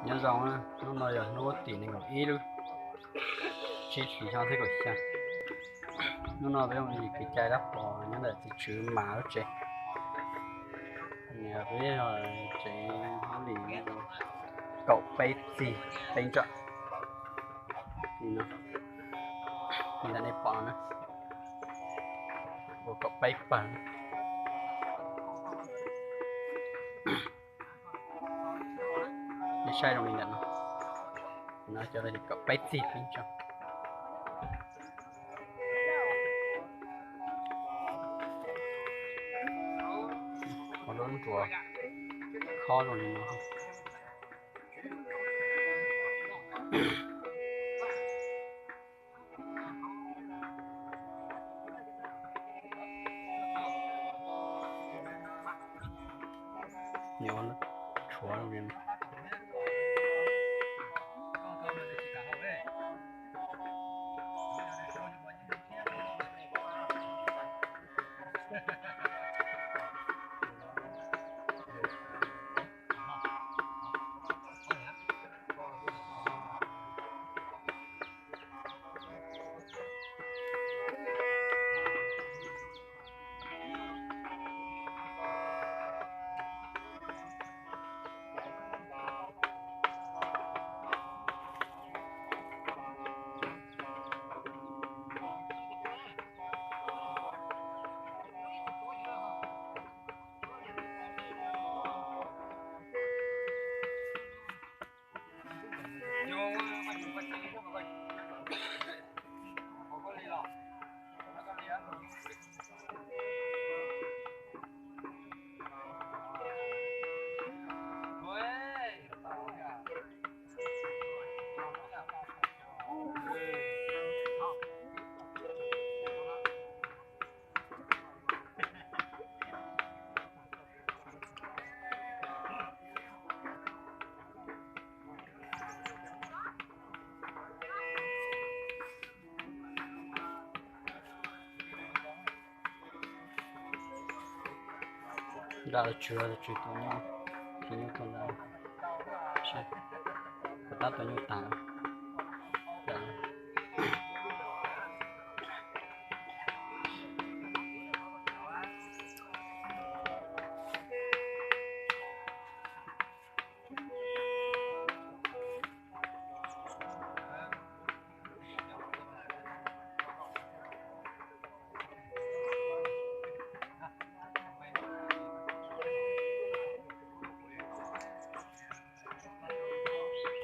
Nyob zoo, hnub no yog hnub tim nees nkaum ib lub tsib hlis xyoo thib kaum xya. Hnub no peb ua kev cai dab pov nyob ntawm txiv tswv Mas lub tsev. Peb yog tsev hauj lwm kaum peb txig peb ntso. Li ntawm nej pom na, ua kaum peb pawg. Nej saib zoo li ntawm no, no cov kaum peb txig peb ntso. Ua lub nruas khob zoo li no. Nws ua tshuav zoo li no. Nram tswv, tswv tus nyuj, tus nyuj tuaj nram, tab tus nyuj tas.